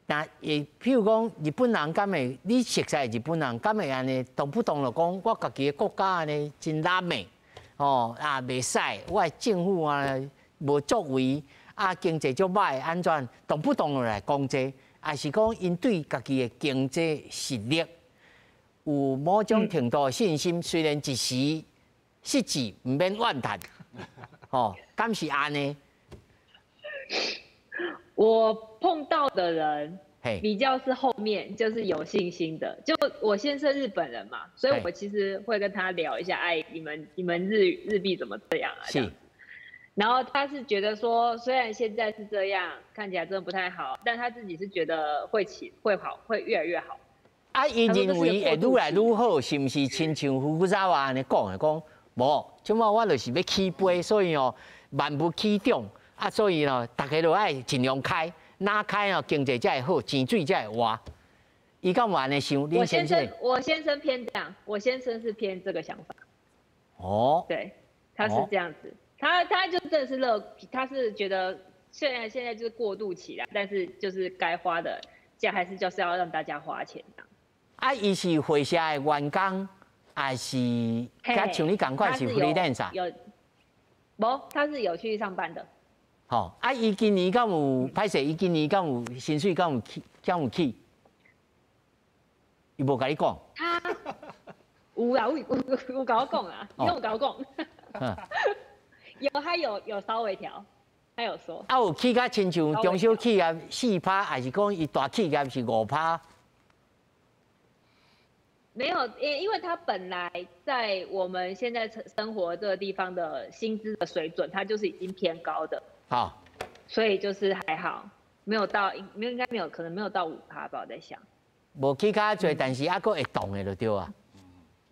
若會譬如講日本人敢會，你熟似日本人敢會按呢動不動就講我家己的國家按呢真爛的，吼啊袂使，我的政府啊無作為，啊經濟足䆀，按怎動不動就來講這，抑是講𪜶對家己的經濟實力有某種程度的信心，雖然一時失志，毋免怨嘆，吼，敢是按呢？我碰到的人比較是後面，就是有信心的。就我先生日本人嘛，所以我其實會跟他聊一下，哎，你們日幣怎麼這樣啊？是。然後他是覺得說，雖然現在是這樣，看起來真的不太好，但他自己是覺得會起會好，會越來越好。啊，伊認為會愈來愈好，是毋是親像福沙話按呢講的？講無，這馬我就是欲起飛，所以哦，萬物起漲啊，所以哦，逐家都愛盡量開，若開哦，經濟才會好，錢水才會活。伊敢有按呢想？我先生偏這樣，我先生是偏這個想法。哦，對，他是這樣子，他就真的是樂，他是覺得雖然現在就是過渡期啦，但是就是該花的，這還是就是要讓大家花錢。啊，伊是會社的員工，抑是佮像你仝款是 freelance？有，無，他是有去上班的。吼，啊，伊今年敢有歹勢？伊今年敢有薪水敢有起？敢有起？伊無共你講。他有啊，有共我講啊，有共我講。有，他有稍微調，他有說。啊，有起甲親像中小企業4趴，抑是講伊大企業是5趴？沒有，因為他本來在我們現在生活這個地方的薪資的水準，他就是已經偏高的。好，所以就是還好，沒有到，沒有應該沒有，可能沒有到5趴吧，我在想。無起較濟，但是猶閣會動的就對啊。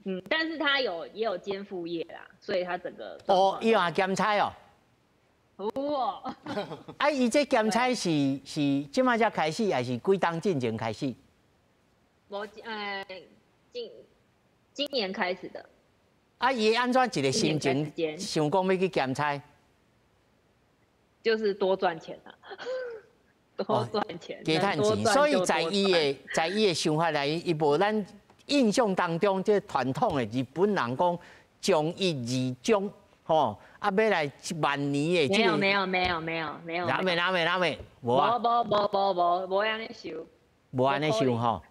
嗯，但是他也有兼副業啦，所以他整個。哦，伊嘛兼差哦。哦。啊，伊這兼差是這馬才開始，抑是幾冬進前開始？無，今年開始的。啊，伊按怎一個心情想講欲去兼差？就是多賺錢啊，多賺錢，加趁錢。所以在伊的想法內，伊無咱印象當中這傳統的日本人講從一而終，吼，啊，欲來萬年的。沒有沒有沒有沒有沒有。哪沒哪沒哪沒，無啊。無無無無無無按呢想。無按呢想吼。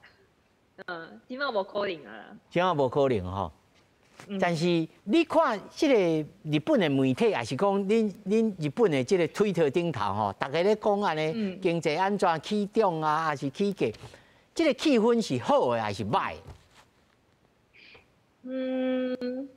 嗯，這馬無可能啊。這馬無可能吼。但是你看這個日本的媒體，抑是講恁日本的這個推特頂頭吼，逐家咧講按呢經濟按怎起漲啊，抑是起價，這個氣氛是好的抑是䆀？嗯，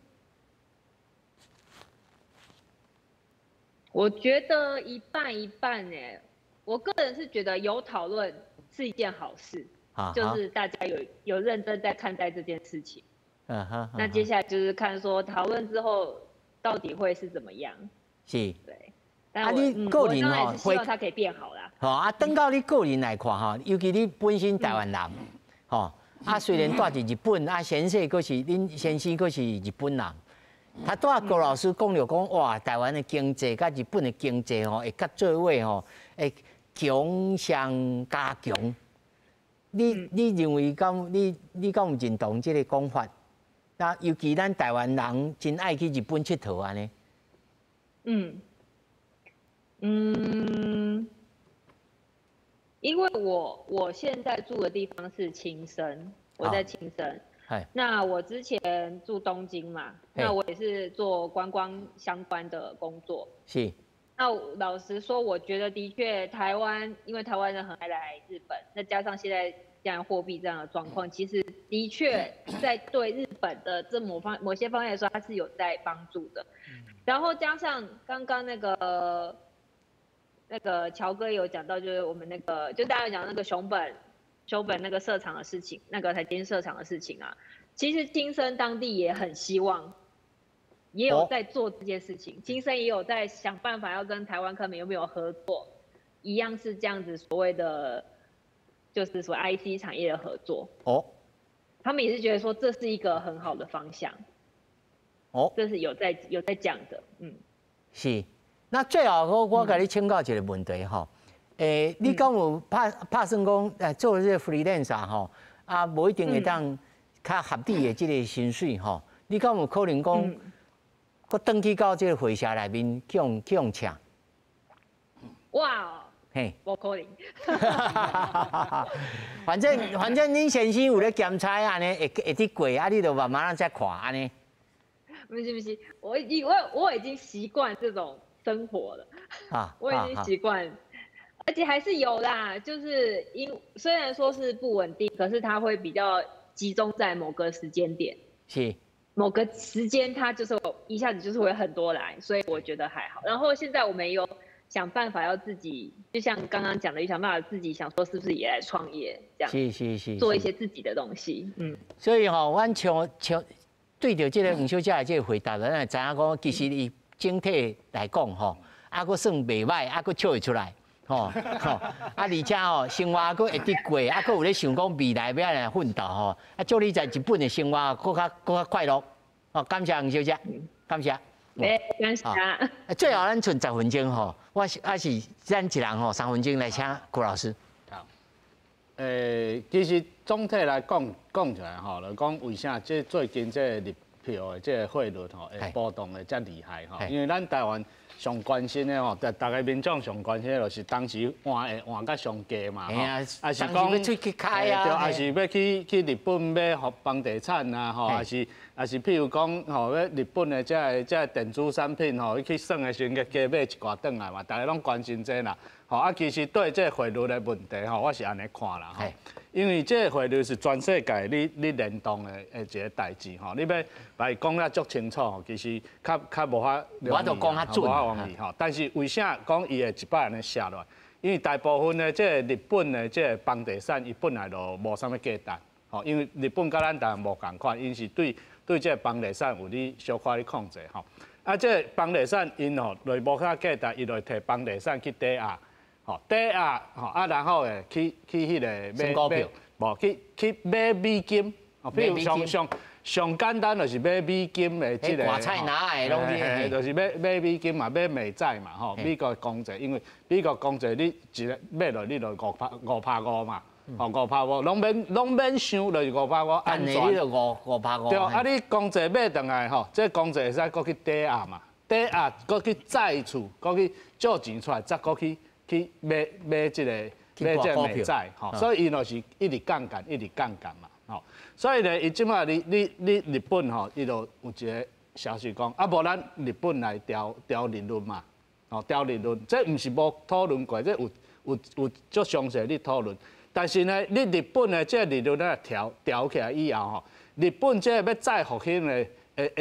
我覺得一半一半欸。我個人是覺得有討論是一件好事，就是大家有認真在看待這件事情。那接下來就是看說討論之後到底會是怎麼樣。是。對。啊，你個人吼，希望它可以變好啦。吼啊，轉到你個人來看吼，尤其你本身台灣人，吼啊，雖然住佇日本，啊，先生閣是恁先生閣是日本人。他拄仔郭老師講著講，哇，台灣的經濟佮日本的經濟吼，會合做伙吼，會強上加強。你認為敢你敢有認同這個講法？那尤其咱台灣人真愛去日本𨑨迌按呢。嗯，因為我現在住的地方是青森，我在青森。那我之前住東京嘛，那我也是做觀光相關的工作。那老實說，我覺得的確台灣，因為台灣人很愛來日本，那加上現在這樣貨幣這樣的狀況，其實的確在對日本的這某些方面來說，它是有在幫助的。然後加上剛剛那個喬哥有講到，就是我們那個就大家講那個熊本那個設廠的事情，那個台積設廠的事情啊，其實青森當地也很希望，也有在做這件事情，青森也有在想辦法要跟台灣科美有沒有合作，一樣是這樣子所謂的，就是所謂 IC 產業的合作。他們也是覺得說這是一個很好的方向。哦，這是有在講的，嗯。是，那最後我共你請教一個問題吼，你敢有拍算講做這個 freelancer 吼，啊，無一定會當較合理的這個薪水吼，你敢有可能講，閣轉去到這個會社內面去予請？哇！嘿，無可能。反正恁先生有咧兼差按呢，會佇過，啊，你就慢慢再看按呢。不是不是，我已經習慣這種生活了，我已經習慣，而且還是有啦，就是雖然說是不穩定，可是它會比較集中在某個時間點，某個時間它就是一下子就是會很多來，所以我覺得還好。然後現在我們有想辦法要自己，就像剛剛講的，想辦法自己想說是不是也來創業這樣，做一些自己的東西，嗯。所以吼，阮像像對著這個黃小姐的這個回答，咱會知影講，其實伊整體來講吼，啊，閣算袂䆀，啊，閣笑會出來，吼吼，啊，而且吼，生活閣會得過，啊，閣有咧想講未來欲按怎奮鬥吼，啊，祝你在日本的生活閣較快樂，好，感謝黃小姐，感謝。欸，感謝。最後咱賰10分鐘吼，我是還是咱一人吼3分鐘來請郭老師。好，其實總體來講講起來吼，就講為啥這最近這個日票的這個匯率吼會波動的遮厲害吼？因為咱台灣上關心的吼，逐个民眾上關心的就是當時換會換較上低嘛，吼，還是講欲出去開啊，對，還是欲去日本買房地產啊，吼，還是譬如講吼，欲日本的這個電子產品吼，去算的時陣加買一寡轉來嘛，逐个攏關心這啦，吼啊，其實對這個匯率的問題吼，我是按呢看啦，吼。因為這個匯率是全世界你聯動的一個代誌吼，你欲共伊講得足清楚吼，其實較無法我就講較準，無法容易吼。但是為啥講伊會一擺按呢瀉落來？因為大部分的這個日本的這個房地產，伊本來就無啥物價值，吼，因為日本佮咱台灣無仝款，𪜶是對這個房地產有咧小可咧控制吼。啊，這個房地產𪜶吼就無啥價值，伊就摕房地產去抵押。吼，抵押吼啊，然後會去彼個買買，無去買美金，哦，比如上簡單就是買美金的這個，大菜籃的攏是，就是買美金嘛，買美債嘛，吼，美國公債，因為美國公債你一個買落你就5趴5嘛，吼5趴5，攏免想，就是五趴五安全。你就5趴5。對，啊，你公債買轉來吼，這公債會使閣去抵押嘛，抵押閣去債厝，閣去借錢出來，再閣去買這個美債，吼，所以伊就是一直槓桿，一直槓桿嘛，吼，所以咧，伊這擺你日本吼，伊就有一個消息講，啊，無咱日本來調利率嘛，吼，調利率，這毋是無討論過，這有足詳細咧討論，但是呢，你日本的這個利率咧調起來以後吼，日本這個欲再復興的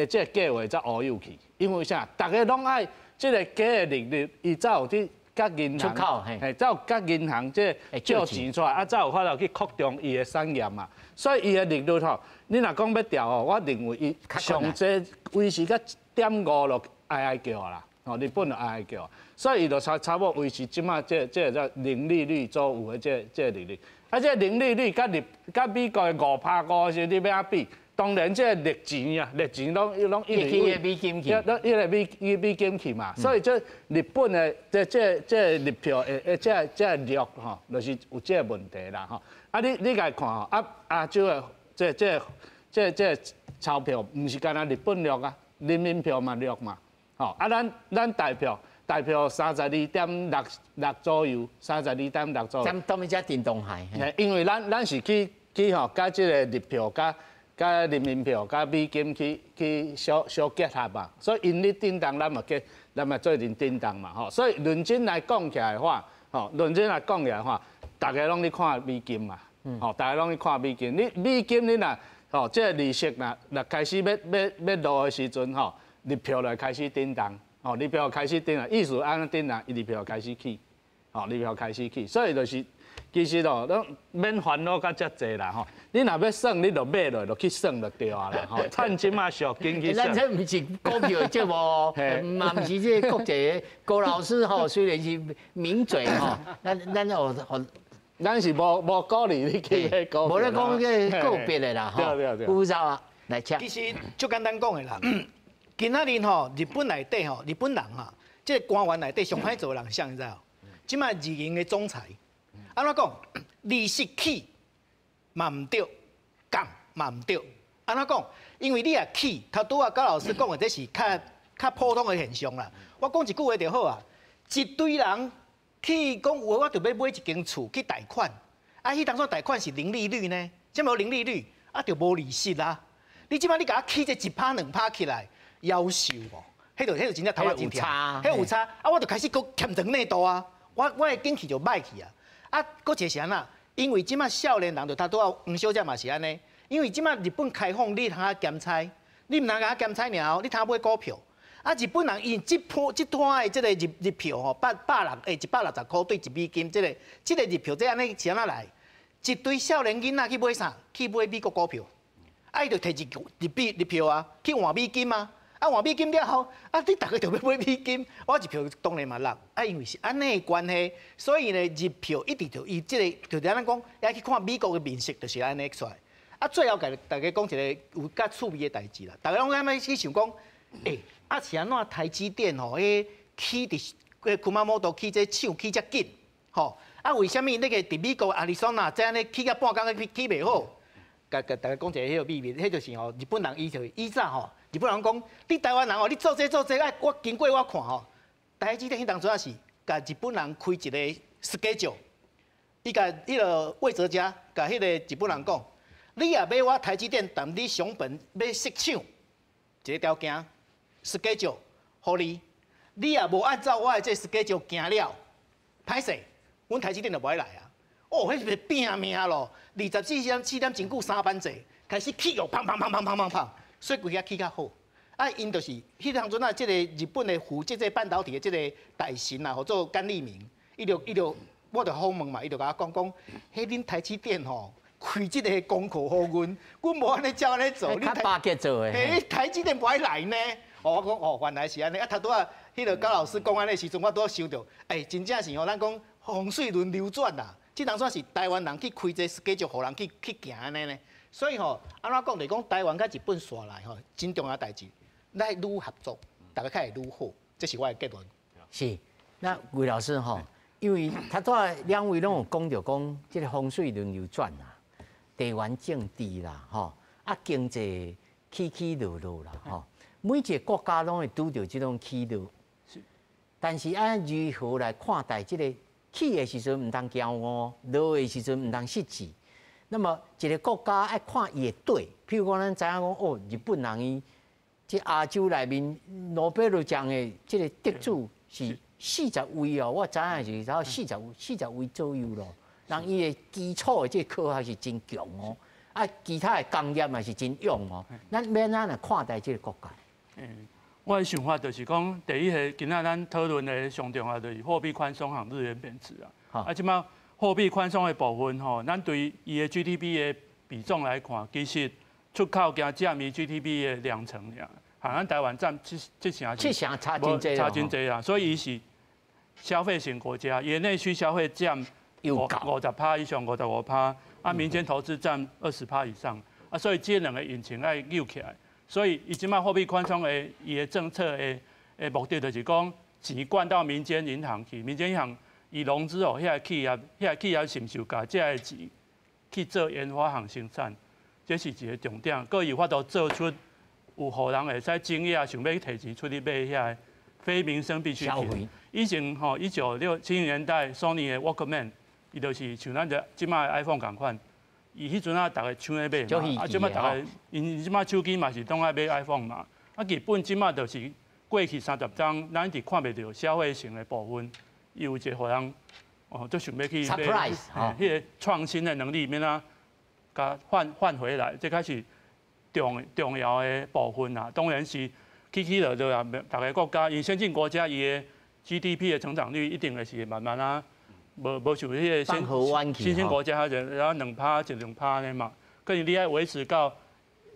這個計劃才烏有去，因為啥？逐个攏愛這個低的利率，伊才有佇佮銀行，嘿，才有佮銀行這借錢出來，啊，才有法度去擴張伊的產業嘛。所以伊的利率吼，你若講欲調吼，我認為伊上濟維持到1.5就哀哀叫啦，吼，日本就哀哀叫。所以伊就差不多維持這擺這個叫零利率左右的這個利率。啊，這個零利率佮美國的5.5%時，你欲按怎比？當然，這個熱錢啊，熱錢攏一直去美金去，攏一直美金去嘛。所以這日本的這個日票的這個弱吼，就是有這個問題啦吼。啊，你共看吼，啊亞洲的這鈔票，毋是干焦日本弱啊，人民票嘛弱嘛。吼，啊，咱台票32.66左右，32.6左右。當面才震動海。因為咱是去吼，佮這個日票佮人民票、佮美金去相相結合嘛，所以𪜶咧震動，咱嘛做陣震動嘛，吼。所以論真來講起來的話，吼，論真來講起來的話，逐家攏咧看美金嘛，吼，逐家攏咧看美金。你美金你若吼，這個利息若開始欲落的時陣，吼，日票就開始震動，吼，日票開始震動，意思按怎震動，伊日票開始起，吼，日票開始起，所以就是。其實哦，攏免煩惱甲遮濟啦吼。你若欲算，你就買落，就去算就對啊啦吼。趁這馬俗，緊去算。咱這毋是股票的節目，嘛毋是這個國際的郭老師吼，雖然是名嘴吼，咱予咱是無鼓勵你去買股票。無咧講這個別的啦，對對對。有走啊，來請。其實足簡單講的啦，今仔日吼，日本內底吼，日本人哈，這個官員內底上歹做的人是啥，你知無？這擺日銀的總裁，按怎講？利息起嘛毋對，降嘛毋對。按怎講？因為你若起，頭拄仔高老師講的這是較較普通的現象啦。我講一句話就好啊，一堆人去講有我著欲買一間厝去貸款，啊，彼當初貸款是零利率呢，啥物零利率？啊，就無利息啦。你這擺你共我起這1趴2趴起來，夭壽無？彼就真正頭殼真痛，彼有差。啊，我就開始閣欠長內度啊，我的景氣就歹去啊。啊，閣一個是按怎？因為這擺少年人就頭拄仔黃小姐嘛是按呢，因為這擺日本開放你通啊兼差，你毋通共兼差爾後，你通買股票。啊，日本人𪜶這波這攤的這個日票吼，百百六欸160箍對1美金，這個日票這按呢是按怎來？一堆少年囡仔去買啥？去買美國股票。啊，伊就提日幣日票啊，去換美金啊。啊，換美金了後，啊，你逐家就欲買美金，我日票當然嘛落。啊，因為是按呢的關係，所以呢，日票一直就伊這個，就是按呢講，愛去看美國的面色，就是按呢出來。啊，最後共大家講一個有較趣味的代誌啦。逐家攏按呢去想講，欸，啊是按怎台積電吼，彼起佇個熊本起這廠起遮緊，吼，啊為啥物那個佇美國亞利桑那這按呢起甲半工起起袂好？共共大家講一個彼個秘密，彼就是吼日本人伊就以早吼，日本人講，你台灣人吼，你做這做這，愛我經過我看吼，台積電彼當陣仔是共日本人開一個 schedule，伊共彼個魏哲家共彼個日本人講，你若欲我台積電踮你熊本欲設廠，一個條件，schedule 予你，你若無按照我的這 schedule 行了，歹勢，阮台積電就無愛來啊。哦，彼是拼命咯，24點真久三班制，開始起哦，砰砰砰砰砰砰砰，所以規遐起較好。啊，𪜶就是彼當陣啊，這個日本的負責這半導體的這個大臣啊，號做甘利明，伊就我就訪問嘛，伊就共我講講，彼恁台積電吼，開這個功課予阮，阮無按呢照按呢做，較巴結做的。嘿，台積電無愛來呢。哦，我講哦，原來是按呢。啊，頭拄仔彼個高老師講按呢時陣，我拄仔想著，欸，真正是吼，咱講風水輪流轉啦。這當算是台灣人去開這個 schedule，予人去去行按呢呢。所以吼，按怎講就是講台灣佮日本紲來吼，真重要代誌，咱愈合作，大家較會愈好，這是我的結論。是，那魏老師吼，因為頭拄仔兩位攏有講著講，這個風水輪流轉啦，地緣政治啦，吼，啊經濟起起落落啦，吼，每一個國家攏會拄著這種起落。但是按如何來看待這個起的時陣毋通驕傲，落的時陣毋通失志。那麼一個國家愛看伊的底，譬如講咱知影講哦，日本人伊這亞洲內面諾貝爾獎的這個得主是40位哦，我知影是差40位左右咯。人伊的基礎的這個科學是真強哦，啊，其他的工業嘛是真勇哦。咱欲按怎來看待這個國家？嗯，我的想法就是講，第一個今仔咱討論的上重要就是貨幣寬鬆和日元貶值啊。啊，這擺貨幣寬鬆的部分吼，咱對伊的 GDP 的比重來看，其實出口加佔伊 GDP 的2成爾，和咱台灣佔七成，七成差真濟，差真濟啊！所以伊是消費型國家，伊的內需消費佔50趴以上，55趴，啊，民間投資佔20趴以上，啊，所以這兩個引擎愛扭起來。所以伊這擺貨幣寬鬆的伊的政策的目的就是講，錢灌到民間銀行去，民間銀行伊融資予遐个企業，遐个企業是毋是有共這个錢去做研發和生產，這是一個重點。閣有法度做出有予人會使驚訝，想欲提錢出去買遐个非民生必需品。以前吼，1960年代，Sony 的 Walkman，伊就是像咱這這擺 iPhone 仝款。伊彼陣啊，逐家搶咧買嘛，啊，這擺逐家，𪜶這擺手機嘛是攏愛買 iPhone 嘛。啊，日本這擺就是過去30冬，咱一直看袂著消費性的部分，伊有一個予人哦，就想欲去買，彼個創新的能力，欲按怎共換換回來，這較是重重要的部分啊。當然是起起落落啊，逐个國家，因先進國家伊的 GDP 的成長率一定會是慢慢啊。無無像彼個新興國家，就然後2趴一兩趴呢嘛，可是你愛維持到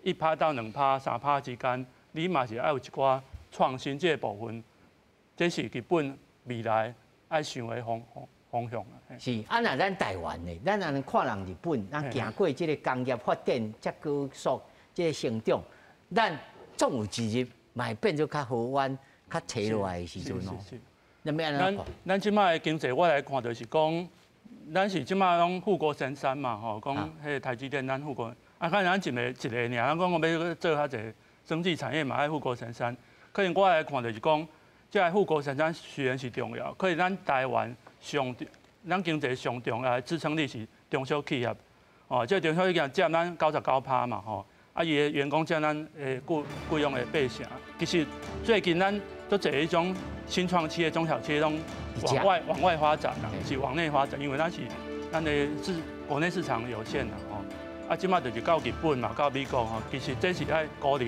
1趴到2趴、3趴之間，你嘛是愛有一寡創新這個部分，這是日本未來愛想的方方方向。是，啊，若咱台灣呢，咱按呢看人日本，咱行過這個工業發展遮高速，這個成長，咱總有一日嘛會變做較好彎、較斜落來的時陣哦。咱這擺的經濟，我來看就是講，咱是這擺攏護國神山嘛，吼，講彼个台積電咱護國，啊，可能咱一个一个爾，咱講我欲做較濟生技產業嘛，愛護國神山。可能我來看就是講，這个護國神山雖然是重要，可是咱台灣上，咱經濟上重要的支撐力是中小企業，哦，這個中小企業佔咱99%嘛，吼，啊，伊的員工佔咱的雇傭的八成。其實最近咱都濟彼種新創企業、中小企業攏往外發展啦，毋是往內發展，因為咱是咱的市國內市場有限啦，吼。啊，這擺就是到日本嘛，到美國吼，其實這是愛鼓勵的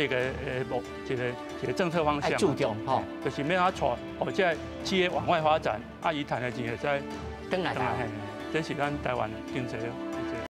一個政策方向。注重吼，就是欲按怎帶予這个企業往外發展，啊，伊趁的錢會使轉來。這是咱台灣的經濟。